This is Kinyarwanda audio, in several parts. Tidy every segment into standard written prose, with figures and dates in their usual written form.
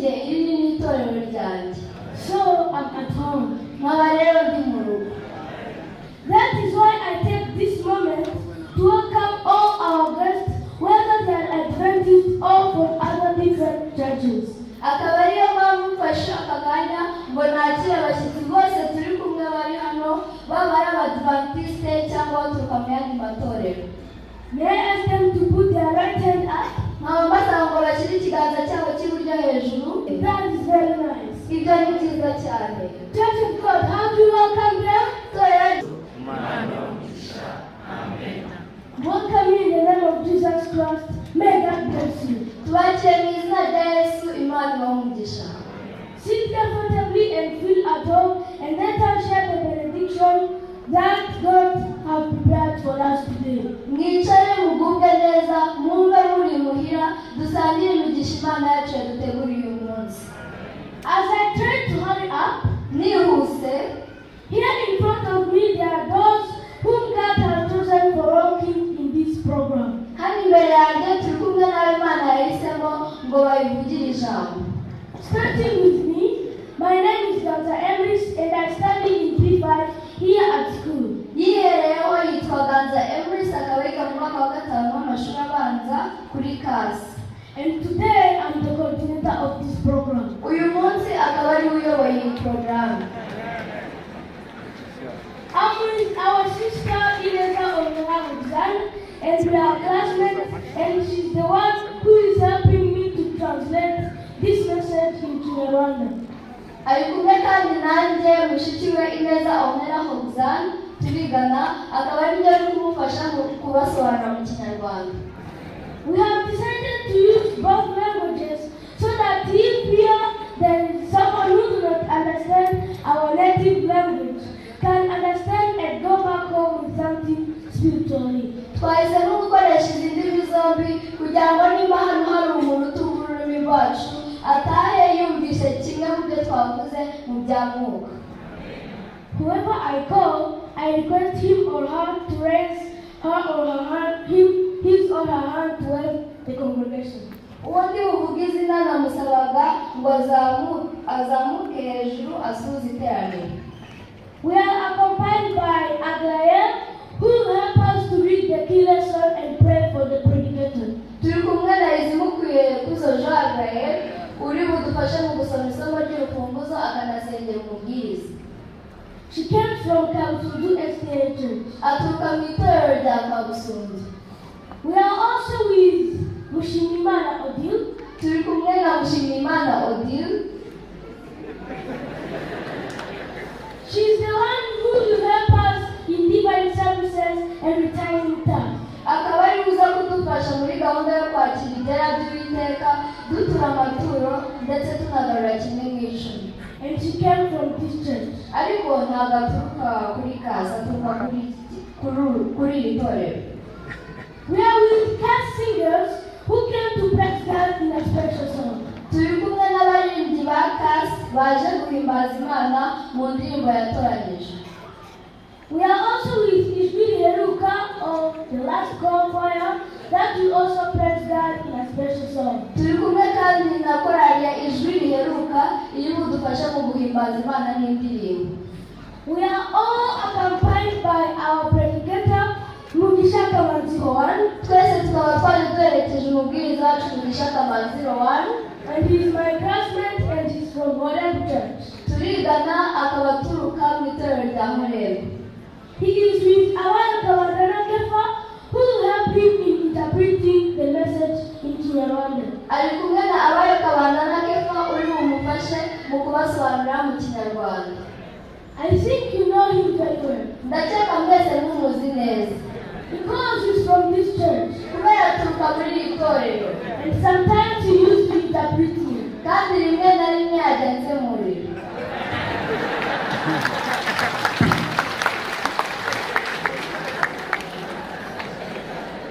njye, iri ni n'itorero ryanjye. So I'm at home. Nkaba rero ndi mu rugo. That is why I take this moment to welcome all our guests, whether they are Adventists or from other different churches. Akaba ariyo mpamvu mfashe aka kanya ngo nakire abashyitsi bose turi kumwe bari hano, baba ari Abadivantisite cyangwa baturuka mu yandi matorero. May I ask them to put their right hand up? Nkaba mbasaba ngo bashyire ikiganza cyabo cy'iburyo hejuru. That is very nice. Ibyo ni byiza cyane. Church of God, how do you welcome them? Itorero. Welcome you in the name of Jesus Christ. May God bless you. Tubakire mu izina rya Yesu, Imana ibahe umugisha. Sit comfortably and feel at home, and let us share the benediction that God has prepared for us today. Mwicare mugubwe neza, mwumve muri muhira, dusangire imigisha Imana yacu yaduteguriye uyu munsi. As I try to hurry up, Nihuse, here in front of me there are those whom God has chosen for working in this program. Hano imbere yanjye turi kumwe n'abo Imana yahisemo ngo bayivugire ijambo. Starting with me, my name is Dr. Emrys and I study in P5 here at school. Yihereyeho, yitwa Ganza Emrys, akaba yiga mu mwaka wa gatanu w'amashuri abanza kuri CASS. And today I'm the coordinator of this program. Uyu munsi akaba ariwe uyoboye iyi porogaramu. I'm with our sister Ineza Onera Roxanne, and we are classmates, and she's the one who is helping me to translate this message into Rwanda. Ari kumwe kandi nanjye, mushiki we Ineza Onera Roxanne, turigana, akaba ari byo ari kumufasha mu kubasobanurira mu Kinyarwanda. We have decided to use both languages so that if here there is someone who do not understand our native language, can understand and go back home with something spiritually. Twahisemo gukoresha izi ndimi zombi kugira ngo niba hano hari umuntu utumva ururimi rwacu, atahe yumvise kimwe mu byo twavuze mu bya mwuka. Whoever I call, I request him or her to raise her or her hand, him, his or her hand to wave the congregation. Uwo ndi buvuge izina, namusabaga ngo azamuke hejuru asuhuze iteraniro. We are accompanied by Aglael, who will help us to read the key lesson and pray for the predicator. Turi kumwe na Izimukwiye Kuzo Jean Agael, uri budufashe mu gusoma isomo ry'urufunguzo, akanasengera umubwiriza. She came from Kabusunzu SDA Church. Aturuka mu itorero rya Kabusunzu. We are also with Mushimimana Odile. Turi kumwe na Mushimiyimana Odile. She's the one who will help us in divine services and returning tasks. Akaba ari buza kudufasha muri gahunda yo kwakira ibyera by'Uwiteka, dutura amaturo ndetse tunagarura kimwe mu icumi. And she came from this church. Ariko ntabwo aturuka kuri CASS, aturuka kuri iri torero. We are with CASS singers who came to praise God in a special song. Turi kumwe n'abaririmbyi ba CASS baje guhimbaza Imana mu ndirimbo yatoranyije. We are also with Ijwi Riheruka of the Last Call Choir that will also praise God in a special song. Turi kumwe kandi na korali ya Ijwi Riheruka iri budufashe mu guhimbaza Imana n'indirimbo. We are all accompanied by our predicator, Mugisha Kamanzi Hoan, Twese tukaba twaje duherekeje umubwiriza wacu, Mugisha Kamanzi Rowan. And he is my classmate and he's from Horeb Church. Turigana, akaba aturuka mu itorero rya Horebu. He is with Awan Kawadana Kefa, who will help him in interpreting the message into Rwanda. Ari kumwe na Abayo Kabanda na Kefa, uri bumufashe mu kubasobanurira mu Kinyarwanda. I think you know him very well Ndakeka mwese mumuzi neza because he's from this church. Kubera aturuka muri iri torero. And sometimes he used to interpret me. Kandi rimwe na rimwe ajya ansemurira.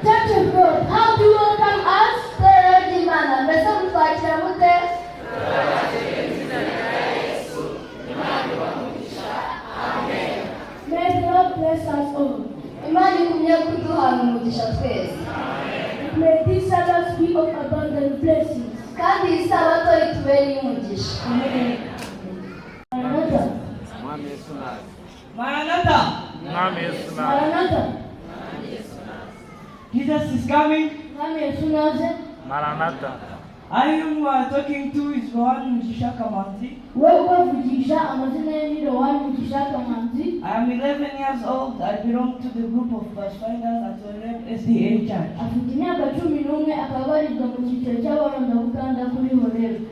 Church of God, how do you welcome us? Itorero ry'Imana, mbese mutwakira mute? May the Lord bless us all. Imana igumye kuduhana umugisha twese. And may this Sabbath be of abundant blessings. Kandi iyi sabato. itubere iy'umugisha. Amen. Maranatha. Mwami Yesu naze. Maranatha! Mwami Yesu naze. Maranatha. Jesus is coming. Mwami Yesu naze. Maranatha. I whom you are talking to is Rohan Mugisha Kamanzi. We ubavugisha amazina ye ni Rowan Mugisha Kamanzi. I am 11 years old. I belong to the group of Pathfinders at Oreb SDA Church. Afite imyaka 11, akaba abarizwa mu cyiciro cy'abarondabukanda kuri Horebu.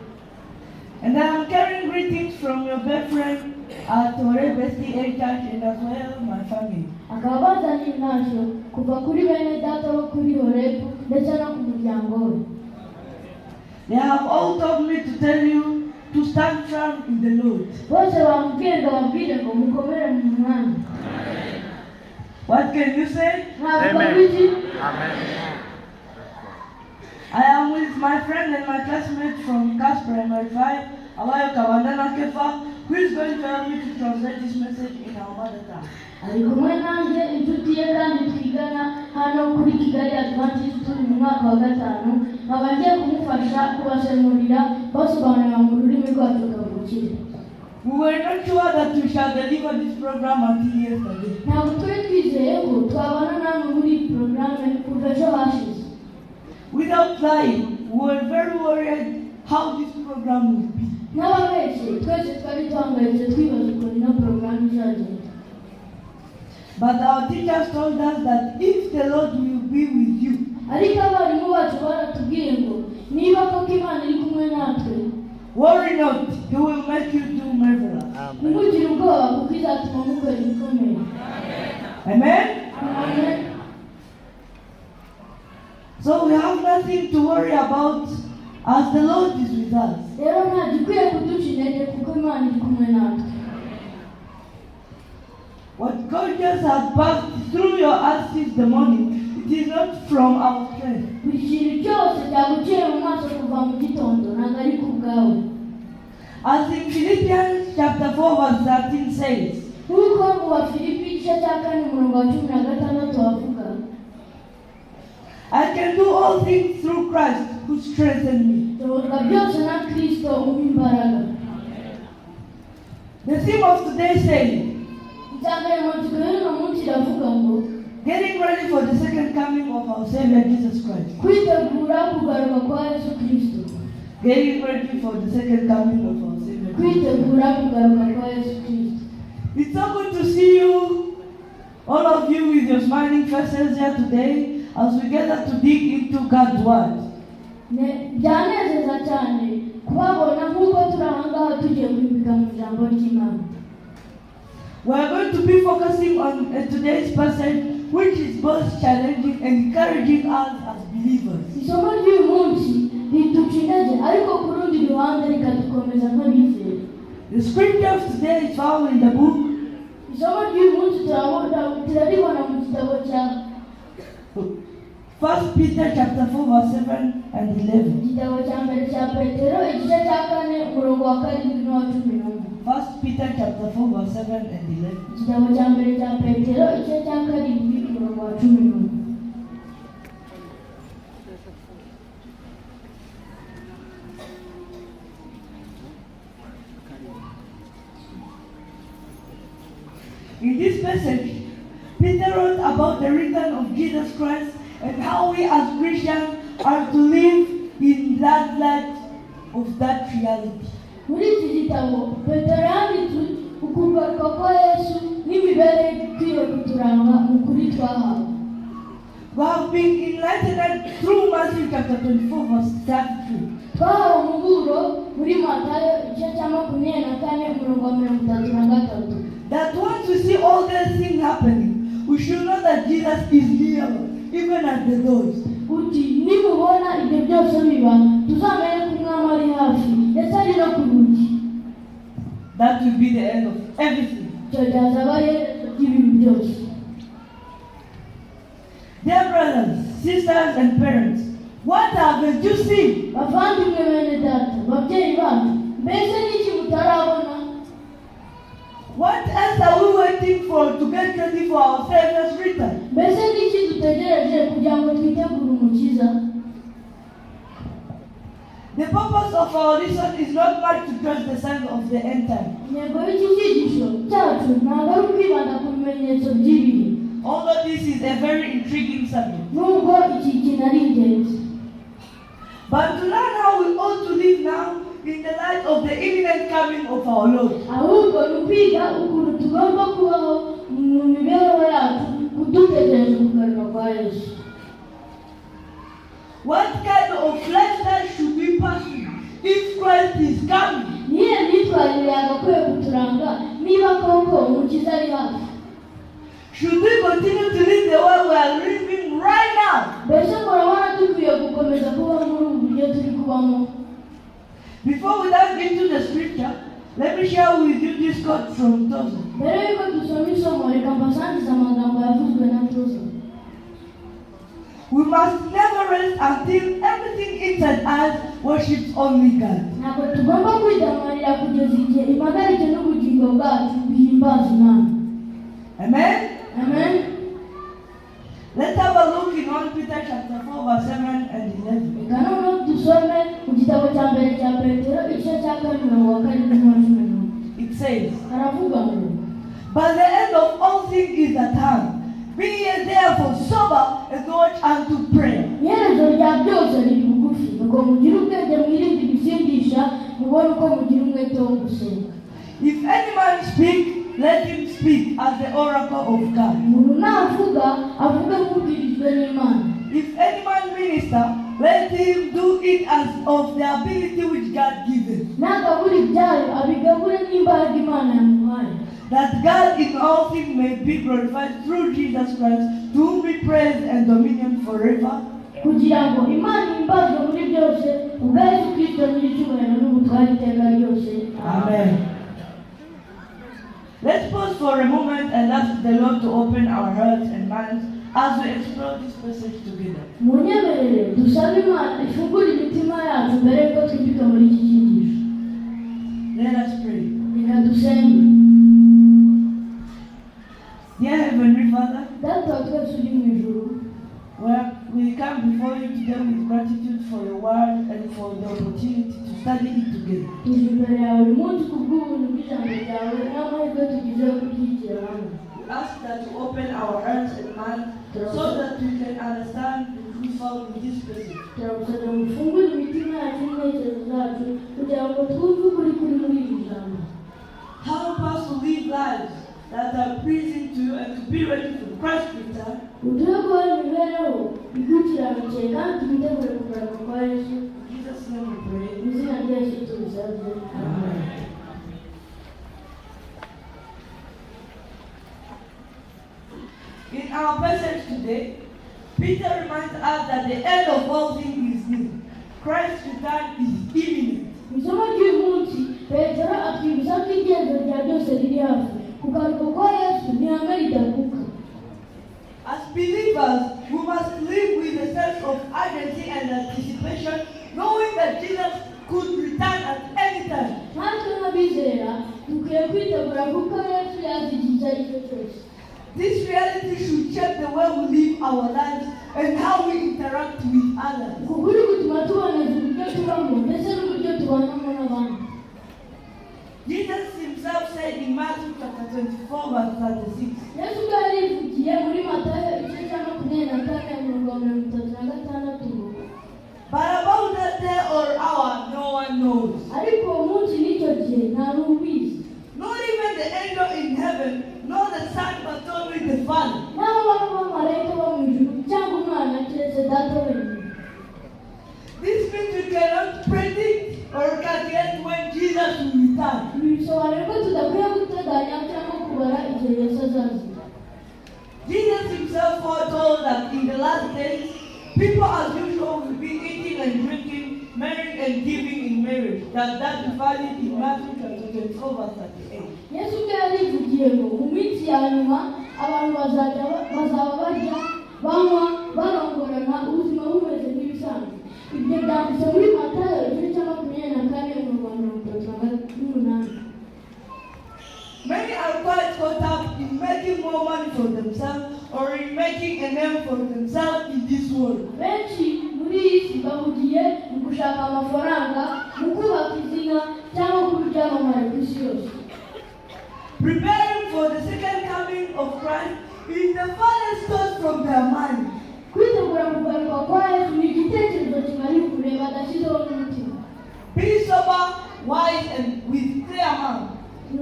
And I am carrying greetings from your best friend at Oreb SDA Church and as well my family. Akaba bazanye intashyo kuva kuri bene data bo kuri Horebu ndetse no ku muryango we. They have all told me to tell you to stand firm in the Lord. Bose bamubwiye ngo babwire ngo mukomere mu Mwami. What can you say? Ntabwo Amen. iki. Amen. I am with my friend and my classmate from Cas Primary 5, Awayo Kabandana Kefa, who is going to help me to translate this message in our mother tongue. Ari kumwe nanjye, inshuti ye kandi twigana hano kuri Kigali Adventist, turi mu mwaka wa gatanu, nkaba ngiye kumufasha kubasemurira basobanurira mu rurimi rwacu kavukire. We were not sure that we shall deliver this program until yesterday. Ntabwo twari twizeye ko twabana namwe muri iyi porogaramu kuva ejo hashize. Without lying, we were very worried how this program would be. N'ababeshye, twese twari duhangayitse twibaza ukuntu ino porogaramu izagenda. But our teachers told us that if the Lord will be with you, Ariko abarimu bacu baratubwiye ngo niba koko Imana iri kumwe natwe, worry not, He will make you do marvelous. ntimugire ubwoba kuko izatuma mukora ibikomeye. Amen? Amen. So we have nothing to worry about as the Lord is with us. Rero nta gikwiye kuduca intege kuko Imana iri kumwe natwe. What God just has passed through your eyes since the morning, it is not from our strength. Buri kintu cyose cyaguciye mu maso kuva mu gitondo ntabwo ari ku bwawe. As in Philippians chapter 4 verse 13 says, Nk'uko mu Bafilipi igice cya 4 umurongo wa 16 bavuga, "I can do all things through Christ who strengthened me." Nshobozwa byose na Kristo umpa imbaraga. The theme of today says, Insanganyamatsiko y'uno munsi iravuga ngo getting ready for the second coming of our Savior Jesus Christ. Kwitegura kugaruka kwa Yesu Kristo. Getting ready for the second coming of our Savior Jesus. Kwitegura kugaruka kwa Yesu Kristo. It's so good to see you, all of you with your smiling faces here today as we gather to dig into God's Word. Byanezeza cyane kubabona nk'uko turi aha ngaha tugiye kwimbika mu ijambo ry'Imana. We are going to be focusing on today's passage, which is both challenging and encouraging us as believers. Isomo ry'uyu munsi riduca intege ariko ku rundi ruhande rikadukomeza nk'abizera. The scripture of today is found in the book Isomo ry'uyu munsi turaribona mu gitabo cya First Peter chapter 4 verse 7 and 11. Igitabo cya mbere cya Petero igice cya 4 umurongo wa 7 n'uwa 11. First Peter chapter 4 verse 7 and 11. Igitabo cya mbere cya Petero igice cya 7 umurongo wa 11. In this passage, Peter wrote about the return of Jesus Christ and how we as Christians are to live in that light of that reality. Muri iki gitabo Petero yanditse ukugaruka kwa Yesu n'imibereho ikwiye kuturanga mu kuri twahawe. We have been enlightened through Matthew chapter 24 verse 33. Twahawe umuburo muri Matayo igice cya 24 umurongo wa 33. That once we see all these things happening, we should know that Jesus is near, even at the doors. Uti nimubona ibyo byose biba tuzamenye ko Umwami ari hafi ndetse ari no ku rugi. That will be the end of everything. Icyo gihe azaba ari iherezo ry'ibintu byose. Dear brothers, sisters, and parents, what haven't you seen? Bavandimwe bene data, babyeyi bacu, mbese n'iki mutarabona? What else are we waiting for to get ready for our Savior's return? Mbese n'iki dutegereje kugira ngo twitegure Umukiza? The purpose of our lesson is not much to trace the signs of the end time, Intego y'iki cyigisho cyacu ntabwo ari ukwibanda ku bimenyetso by'ibihe, although this is a very intriguing subject, nubwo iki kintu ari ingenzi, but to learn how we ought to live now in the light of the imminent coming of our Lord. Ahubwo ni ukwiga ukuntu tugomba kubaho mu mibereho yacu dutegereje kugaruka kwa Yesu. What kind of lifestyle should we pursue if Christ is coming? Niyihe myitwarire yagakwiye kuturanga niba koko Umukiza ari hafi? Should we continue to live the way we are living right now? Mbese murabona dukwiye gukomeza kuba muri ubu buryo turi kubamo? Before we dive into the scripture, let me share with you this quote from Tozer. Mbere y'uko dusoma isomo, reka mbasangize amagambo yavuzwe na Tozer. We must never rest until everything inside us worships only God. Ntabwo tugomba kwidamarira kugeza igihe impagarike n'ubugingo bwacu bihimbaza Imana. Amen? Amen. Let's have a look in 1 Peter chapter 4, verse 7 and 11. Reka noneho dusome mu gitabo cya mbere cya Petero, igice cya kane, umurongo wa karindwi n'uwa 11. It says, Haravuga ngo: "But the end of all things is at hand. Be ye therefore sober and watch unto prayer." "Iherezo rya byose riri bugufi, nuko mugire ubwenge, mwirinde ibisindisha, mubone uko mugira umwete wo gusenga." "If any man speak, let him speak as the oracle of God." "Umuntu navuga, avuge nk'ubwirijwe n'Imana." "If any man minister, let him do it as of the ability which God giveth, "Nagabura ibyayo, abigabure n'imbaraga Imana yamuhaye, that God in all things may be glorified through Jesus Christ, to whom be praise and dominion forever." kugira ngo Imana ihimbazwe muri byose ubwa Yesu Kristo nyir'icyubahiro n'ubutware iteka ryose." Amen. Let's pause for a moment and ask the Lord to open our hearts and minds as we explore this passage together. Munyemerere dusabe Imana ifungure imitima yacu mbere y'uko twimbika muri iki cyigisho. Let us pray. Reka dusenge. Dear Heavenly Father, Data wa twese uri mu ijuru, well, we come before you today with gratitude for your word and for the opportunity to study it together. Tuje imbere yawe uyu munsi ku bw'ubuntu bw'ijambo ryawe n'amahirwe tugize yo kuryigira hamwe. We ask that you open our hearts and minds so that we can understand the truth found in this passage. Turagusabye ngo ufungure imitima yacu n'intekerezo zacu kugira ngo twumve ukuri kuri muri iri jambo. Help us to live lives that are pleasing to you and to be ready for Christ's return. Uduhe kubaho imibereho igukiranukiye kandi twitegure kugaruka kwa Yesu. In Jesus' name we pray. Mu izina rya Yesu tubisabye. Amen. In our passage today, Peter reminds us that the end of all things is near. Christ's return is imminent. Mu isomo ry'uyu munsi, Petero atwibutsa ko iherezo rya byose riri hafi. Kugaruka kwa Yesu ni ihame ridakuka. As believers, we must live with a sense of urgency and anticipation, knowing that Jesus could return at any time. Natwe nk'abizera dukwiye kwitegura kuko Yesu yaza igihe icyo ari cyo cyose. This reality should shape the way we live our lives and how we interact with others. Uku kuri gutuma tuboneza uburyo tubamo ndetse n'uburyo tubanamo n'abandi. Jesus himself said in Matthew chapter 24, verse 36, Yesu ubwo yarivugiye muri Matayo igice cya 24, umurongo wa 36 ngo: "But about that day or hour, no one knows, "Ariko uwo munsi n'icyo gihe nta n'ubizi, not even the angel in heaven, nor the Son, but only the Father." n'aho baba abamarayika bo mu ijuru cyangwa Umwana, keretse Data wenyine." This means we cannot predict or calculate when Jesus will return. Ibi bisobanuye ko tudakwiye guteganya cyangwa kubara igihe Yesu azazira. Jesus himself foretold that in the last days, people as usual will be eating and drinking, marrying and giving in marriage. That we find it in Matthew chapter 24, verse 38. Yesu ubwe yarivugiye ngo mu minsi ya nyuma abantu bazajya bazaba barya, banywa, barongorana, ubuzima bumeze nk'ibisanzwe. Ibyo byanditse muri Matayo igice cya 24, umurongo wa 38. Many are quite caught up in making more money for themselves or in making a name for themselves in this world. Benshi muri iyi si bahugiye mu gushaka amafaranga. Preparing for the second coming of Christ is the farthest thought from their mind. Kwitegura kugaruka kwa Yesu ni igitekerezo kibari kure badashyizeho n'umutima. Be sober, wise, and with clear mind,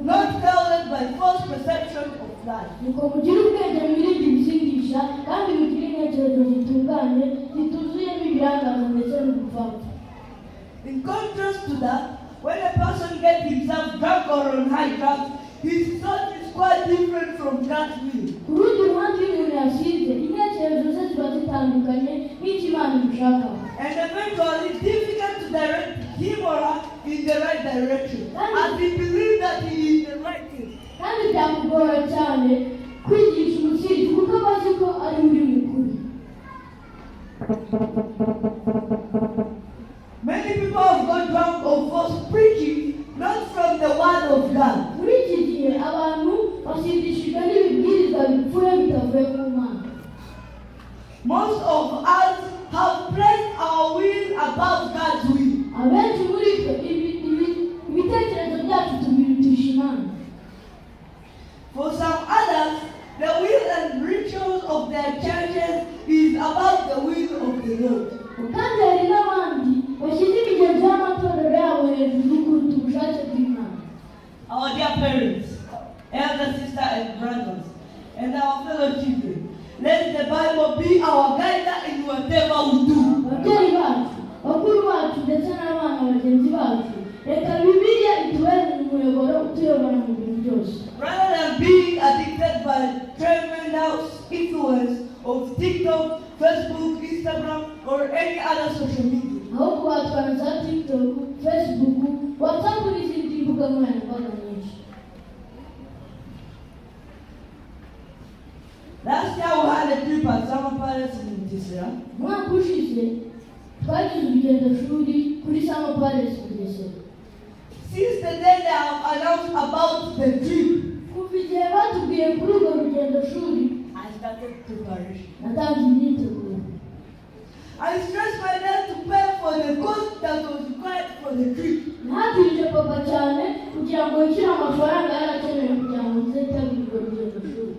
not clouded by false perception of life. Nuko mugire ubwenge, mwirinde ibisindisha, kandi mugire intekerezo zitunganye zituzuyemo ibirangaza ndetse n'ubupfapfa. In contrast to that, when a person gets himself drunk or on high drugs, his thought is quite different from God's will. Ku rundi ruhande, iyo umuntu yasinze, intekerezo ze ziba zitandukanye n'icyo Imana imushakaho. And eventually difficult to direct him or her in the right direction, as he believes that he is the right thing. Kandi byamugora cyane kwigisha umusinzi kuko aba azi ko ari uri mukuri. Many people have got drunk on false preaching, not from the word of God. Muri iki gihe abantu basindishijwe n'ibibwirizwa bipfuye bitavuye ku Mana. Most of us have placed our will above God's will. Abenshi muri twe ibitekerezo byacu tubirutisha Imana. For some others, the will and rituals of their churches is above the will of the Lord. Kandi hari n'abandi bashyize imigenzo y'amatorero yabo hejuru kuruta ubushake bw'Imana. Our dear parents, elder sister and brothers, and our fellow children, let the Bible be our guide in whatever we do. Ababyeyi bacu, bakuru bacu ndetse n'abana bagenzi bacu, reka Bibiliya itubere umuyoboro utuyobora mu bintu byose. Rather than being addicted by tremendous influence of TikTok, Facebook, Instagram, or any other social media. Aho kubatwa na za TikTok, Facebook, WhatsApp n'izindi mbuga nkoranyambaga nyinshi. Last year we had a trip at Summer Palace in Bugesera. Umwaka ushize twagize urugendo shuri kuri Summer Palace Bugesera. Since the day they have announced about the trip, Kuva igihe batubwiye kuri urwo rugendo shuri, I started preparation. Natanze imyiteguro. I stressed my dad to pay for the cost that was required for the trip. Nahatirije papa cyane kugira ngo yishyure amafaranga yari akenewe kugira ngo nzitabire urwo rugendo shuri.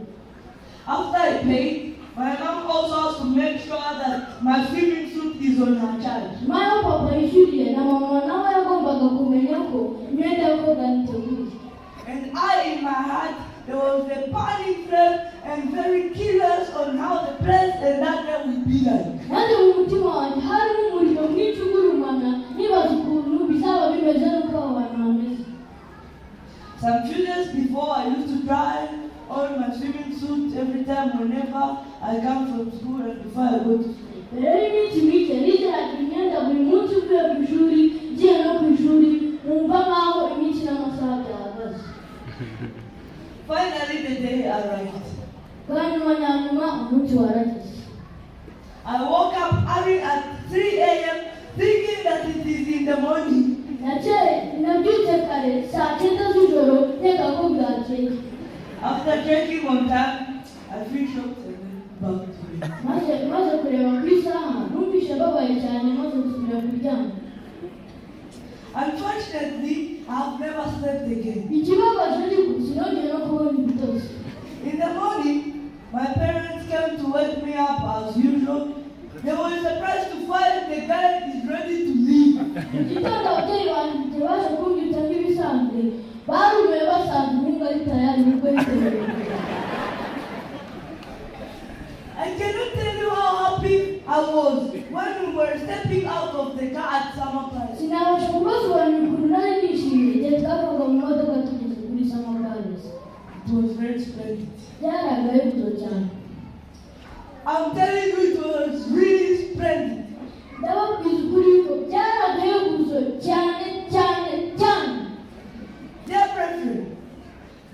After I paid, my mom also has to make sure that my swimming suit is on her charge. Nyuma y'aho papa yishyuriye, na mama nawe yagombaga kumenya ko imyenda yo koga niteguye. And I, in my heart, there was a burning flame and very curious on how the place and that day will be like. Nanjye mu mutima wanjye harimo umuriro mwinshi ugurumana, nibaza ukuntu bizaba bimeze n'uko abo bantu bameze. Some few days before, I used to try on my swimming suit every time whenever I come from school and before I go to school. Mbere y'iminsi mike nizeraga imyenda buri munsi uvuye ku ishuri ngiye no ku ishuri, nkumva nk'aho iminsi n'amasaha byahagaze. Finally, the day arrived. Bwa nyuma nyanyuma umunsi warageze. I woke up early at 3 a.m. thinking that it is in the morning. Nabyutse kare saa cyenda z'ijoro nkeka ko bwakeye. After checking on time, I feel shocked and went back to bed. Maze kureba ku isaha numvise mbabaye cyane maze nsubira kuryama. Unfortunately, I have never slept again. Ikibabaje ariko sinongeye no kubona ibitotsi. In the morning, my parents came to wake me up as usual. They were surprised to find the guy is ready to leave. Mu gitondo ababyeyi banjye baje kumbyutsa nk'ibisanzwe, barumiwe basanze umuhungu ari tayari nibwo yiteguye kugenda. I cannot tell you how happy I was when we were stepping out of the car at Summer Palace. Sinabasha kubasobanurira ukuntu nari nishimye igihe twavaga mu modoka tugeze kuri Summer Palace. It was very splendid. Byari agahebuzo cyane. I'm telling you, it was really splendid. Ndababwiza ukuri ko byari agahebuzo cyane cyane cyane. Dear brethren,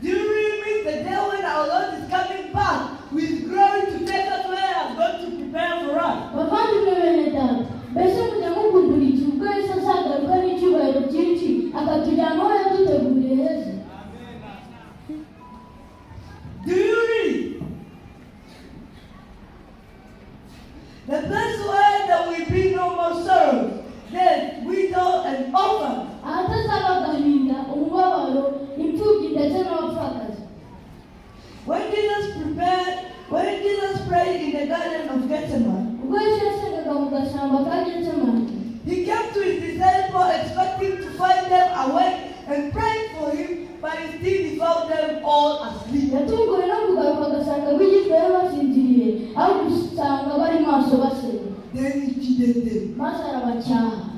do you really miss the day when our Lord is coming back with glory to take us where He has gone to prepare for us? Bavandimwe bene data, mbese mujya mukumbura igihe ubwo Yesu azagaruka n'icyubahiro cyinshi akatujyana aho yaduteguriye heza? Do you really? them. Maze arabacyaha.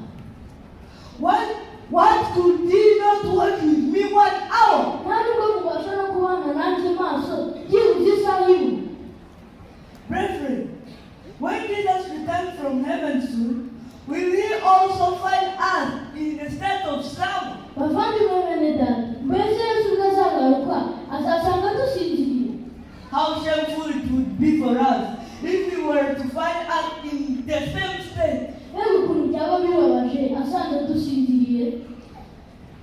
What could ye not watch with me 1 hour? Nta nubwo mubasha no kubana nanjye maso byibuze isaha imwe? Brethren, when Jesus returns from heaven soon, will he also find us in a state of slumber? Bavandimwe bene data, mbese Yesu ubwo azagaruka azasanga dusinziriye? How shameful it would be for us if he were to find us in the same state. Mbega ukuntu byaba bibabaje asanze dusinziriye!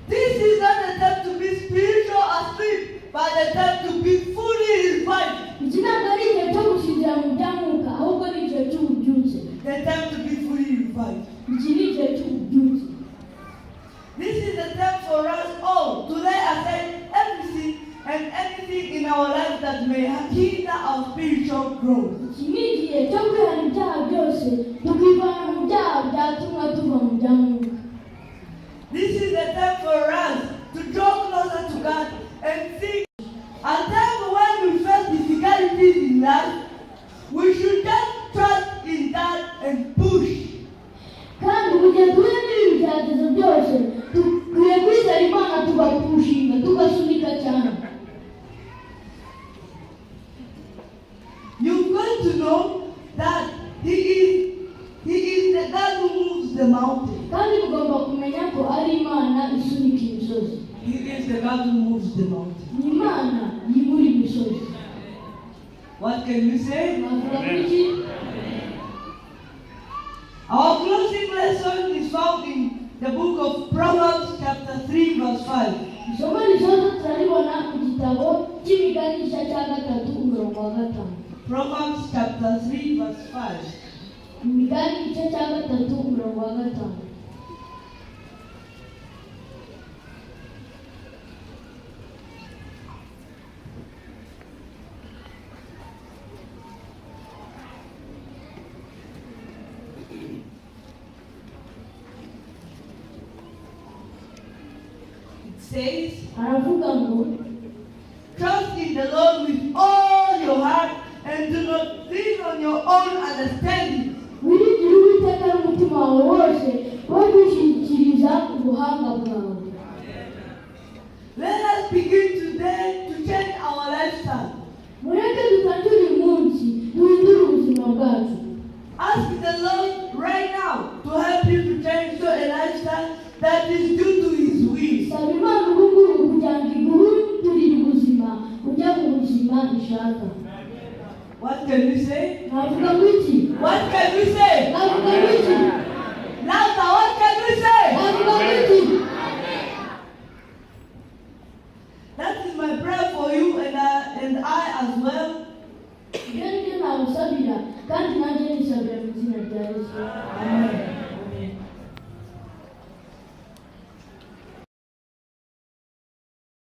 This is not a time to be spiritual asleep, but a time to be fully revived. Iki ntabwo ari igihe cyo gusinzira mu bya mwuka, ahubwo ni igihe cy'ububyutse. The time to be fully revived. Iki ni igihe cy'ububyutse. This is the time for us all to lay aside everything and anything in our life that may hinder our spiritual growth. Iki ni igihe cyo kwihana ibyaha byose, tukivana mu byaha byatuma tuva mu bya mwuka. This is the time for us to draw closer to God and seek. A time when we face difficulties in life, we should just trust in God and push. Kandi mu gihe duhuye n'ibi bigeragezo byose, dukwiye kwizera Imana, tugapushinga, tugasunika cyane. You've got to know that He is the God who moves the mountain. Kandi mugomba kumenya ko ari Imana isunika imisozi. He is the God who moves the mountain. Ni Imana yimura imisozi. What can you say? Mwavuga iki? Our closing lesson is found in the book of Proverbs, chapter 3, verse 5. Isomo risoza turaribona mu gitabo cy'Imigani, igice cya 3, umurongo wa 5. Proverbs chapter 3, verse 5. Imigani igice cya 3, umurongo wa 5. It says, Haravuga ngo: "Trust in the Lord with all your heart and do not lean on your own understanding." Wiringire Uwiteka n'umutima wawe wose, wo kwishingikiriza ubuhanga bwawe. Let us begin today to change our lifestyle. Mureke dutangire uyu munsi duhindure ubuzima bwacu. Ask the Lord right now to help you to change to a lifestyle that is due to His will. Saba Imana ubu ngubu kugira ngo iguhindurire ubuzima ujya mu buzima ishaka. What can we say? Navuga ngo iki? What can we say? Navuga ngo iki?